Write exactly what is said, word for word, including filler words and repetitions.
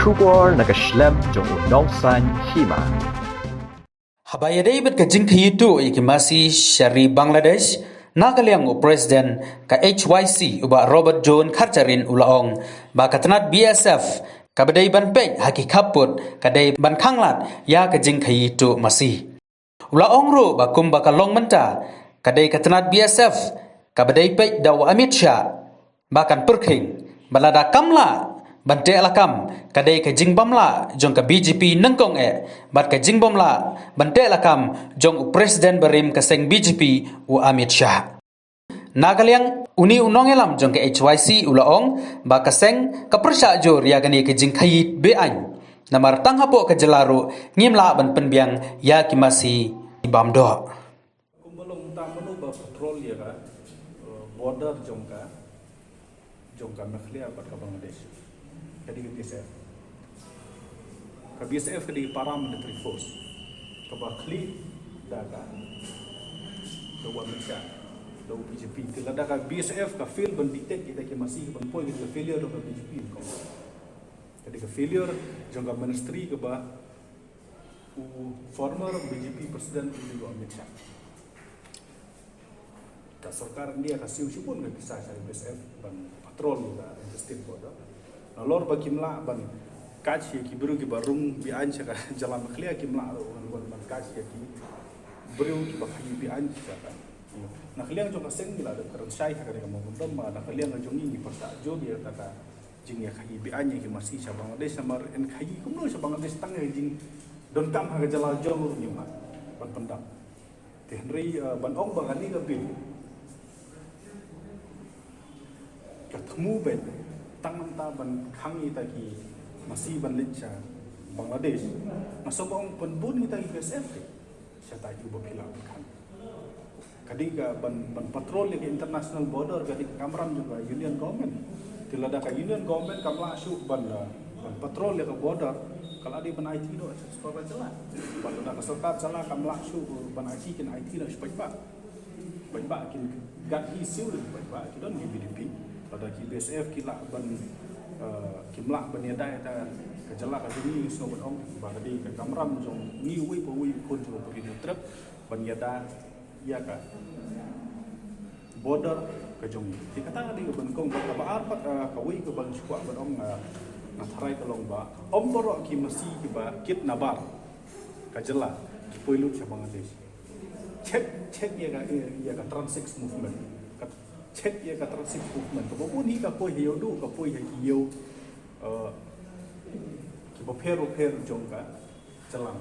Khubor na ka shlem jong u Nongsaiñ Hima. Haba ïadei bad ka jingkhaïi tuh ïa ki masi sha ri Bangladesh, na ka liang u President ka H Y C u Bah Robert John Kharcharin u la ong ba ka tnat B S F kaba dei ban peit ha ki khappud ka dei ban khanglad ïa ka jingkhaïi tuh masi. U la ong ruh ba kumba ka long mynta, ka dei ka tnat B S F kaba dei peit da u Amit Shah ba kan pyrkhing, ba lada kam lah ban teh lakam, ka dei ka jingbym lah jong ka B J P nyngkong eh bad ka jingbym lah ban teh lakam jong u President barim ka seng B J P u Amit Shah. Na ka liang une u nongïalam jong ka H Y C u la ong ba ka seng ka pyrshah jur ïa kane ka jingkhaïi beaiñ, namar tang hapoh ka jylla ruh ngim lah ban pynbiang ïa ki masi bymdoh. Kumba long mynta mano ba patrol ïa ka, eh, border jong ka, jong ka Meghalaya bad ka Bangladesh? Ka dei ka B S F. Ka B S F ka dei paramilitary force kaba khlieh da ka, da u Amit Shah, da u B J P. Te lada ka B S F ka fail ban detect ïa kita ki masi, ban poi, ka dei ka failure jong ka B J P. Ka dei ka failure jong ka ministry kaba u former B J P president u dei u Amit Shah. Ka sorkar India ka siew shibun ka pisa sha ka B S F ban patrol ïa ka interstate border. Nalor ba kim lah ban catch ïa ki briew kiba rung beaiñ sha ka jylla Meghalaya, kim lah ruh ban, ban, ban catch ïa ki briew kiba khaïi beaiñ sha ka. Na ka liang jong ka seng ngi la dep kren shai ha kane ka memorandum ba na ka liang jong ngi ngi pyrshah jur ïa kata ka jingïakhaïi beaiñ ïa ki masi sha Bangladesh, namar yn khaïi kumno sha Bangladesh tang ïa ka jingdonkam ha ka jylla jong u ruh ngim lah ban pyndap. Te hynrei, eh, ban ong ba kane ka bill ka thmu beit tang namar ban khang ïa kita ki masi ban leit sha Bangladesh, nga sngew ba ong pynbun kita ki B S F te sha ta ïa u ba phi lah ban khang. Ka dei ka ban, ban patrol ïa ka international border ka dei ka kamram jong ka Union Government. Te lada ka Union Government kam lah shuh ban, eh, ban patrol ïa ka border, ka la dei ban aiti noh sha sorkar jylla. Bad lada ka sorkar jylla kam lah shuh ban aiti, kin aiti noh sha paidbah. Paidbah kin gat hi siew, paidbah ki don ki V D P. Lada ki B S F ki lah ban, eh, kim lah ban ïada ïa ka jylla ka jong ngi, sngew ban ong ba ka dei ka kamram jong ngi uwei pa uwei u khun jong u Bah Hynñiewtrep ban ïada ïa ka border ka jong ngi. Te kata ka dei ka ban kong, bad kaba ar pat, ah, kawei ka ban shu kwah ban ong, ah, nga tharai ka long ba ym baroh ki masi kiba kit na bar ka jylla ki poi lut sha Bangladesh. Check, check ïa ka, ïa ka transix movement. Ka check ïa ka transix movement. Kaba bun hi ka poi ha ïew duh, ka poi ha ki ïew, ah, kiba pher ba pher jong ka jylla.